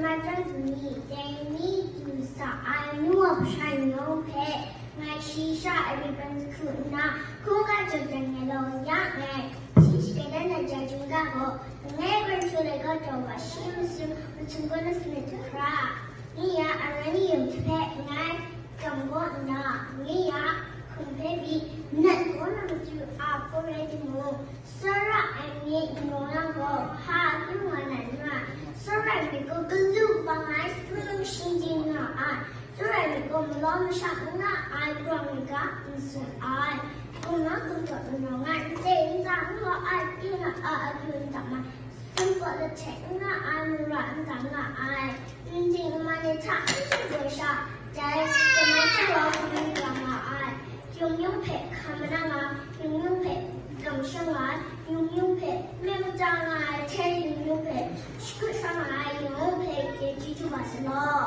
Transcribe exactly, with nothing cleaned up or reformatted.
Matan tumi, dai ni du sa ai nu wa hpra yawng hpe, ngai shi sha a riban jahku nna, hkungga jaw dan ai law ya ai, shi shakadan ai ja chyum ga gaw, ngai ban htu lai ga taw wa shi masun, masum gaw na sanit jahkra. Ni ya, aran ni yawng hte hpe ngai gam gaw nna, ni ya, hkum hpe pyi, nat gaw na matu a hpaw rai timung, Tsawra ai myit nau yang gaw, hpa hkrum nga na n rai. Tsawra ai myit gaw galu bang ai, sumnung shingjin nga ai. Tsawra ai myit gaw malawm masha n nga ai, hprawng ai ga n tsun ai. Hkum na hkum taw n rawng ai, n chye n tsa n gaw ai, pyi nga ai, akyu n tam ai. Sumgaw lahte n nga ai, mara n tam nga ai. N ting n man ai hta n sumgaw sha, dai kaman hte wa hkrum nga nga ai. Yung yung hpe hkam manang nga, yung yung hpe kamsham nga ai, yung yung hpe meng mata nga ai, hte yung yung hpe shakut sa nga ai, yung yung hpe chyeju ma sa law.